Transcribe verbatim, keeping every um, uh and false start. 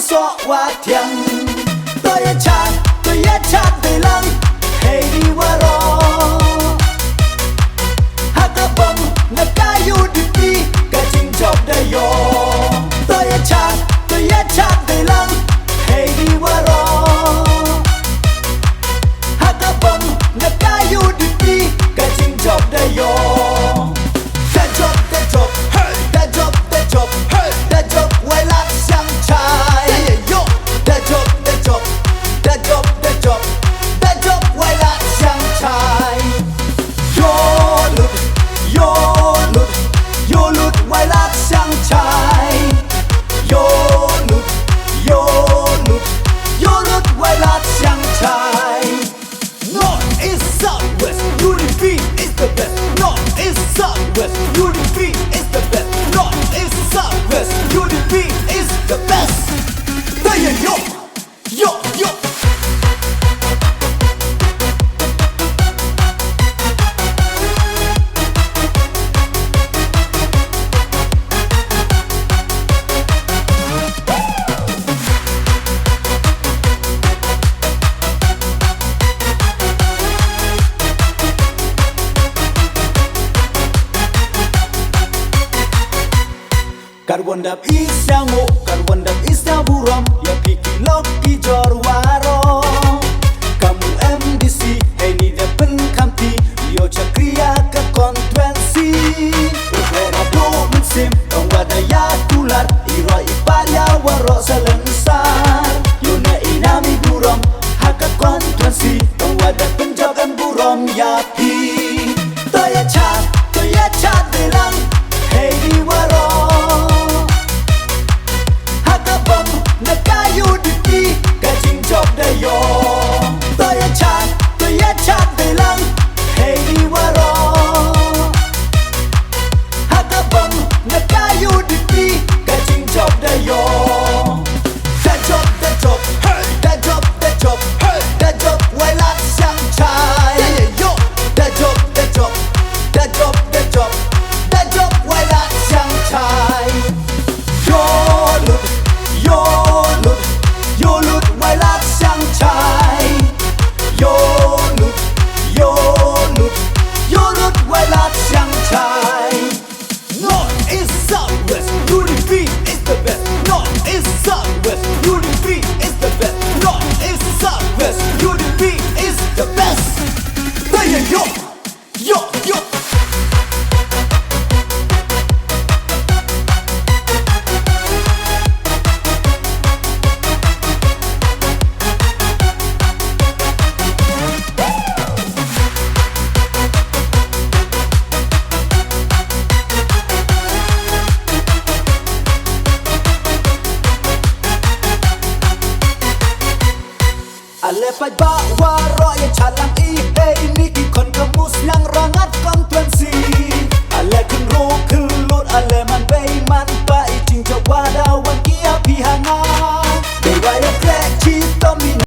Soh wa thiang. To ïa chad, to ïa chad dei lang. Hei ni waroh. Ha ka bom na ka U D P ka jingjop da ïoh. To ïa chad, to ïa chad dei lang. Hei ni waroh. Ha ka bom na ka U D P ka jingjop da ïoh. Da jop, da jop, hey! Da jop, da jop, hey! Da jop, wai lad siang chai. Hey, yo! Da jop, da jop, da jop, da jop, da jop, wai lad siang chai. Yo lut, yo lut, yo lut, wai lad siang chai. Yo lut, yo lut, yo lut, wai lad siang chai. North, East, South, West, U D P is the best. North, East, South, West, U D P is the best. North, East, South, West, U D P is the best. There you go. Yo, yo. Kyrwan dap i sha nguh, kyrwan dap i sha burom, ïa phi ki lok ki jor waroh. Kam u M D C, hei ni da pynkhamti, ïoh shakri ïa ka constituency. U Khlem haduh mynsiem, tang wa da ïa kular, i roi i par ïa waroh salonsar. Ïoh na i nam i burom, ha ka constituency, tang wa da pynjop em burom ïa phi. To ïa chad, to ïa chad dei lang, hei ni waroh. Ha ka bom na ka U D P ka jingjop da ïoh. To ïa chad, to ïa chad dei lang, hei ni waroh. Ha ka bom na ka U D P ka jingjop da ïoh. Da jop, da jop, hey! Da jop, da jop, hey! Da jop, wai lad siang chai. Yeah, yeah, yo! Da jop, da jop, da jop, da jop, da jop, wai lad siang chai. Yo lut, yo lut, yo lut, wai lad siang chai. Yo lut, yo lut, yo lut, wai lad siang chai. North, East, South, West, U D P is the best. North, East, South, West, U D P is the best. North, East, South, West, U D P is the best. There you go. Yo, yo. Ale paidbah waroh, ïa chad lang i hei ni ki khon ka Musliang Rangat constituency.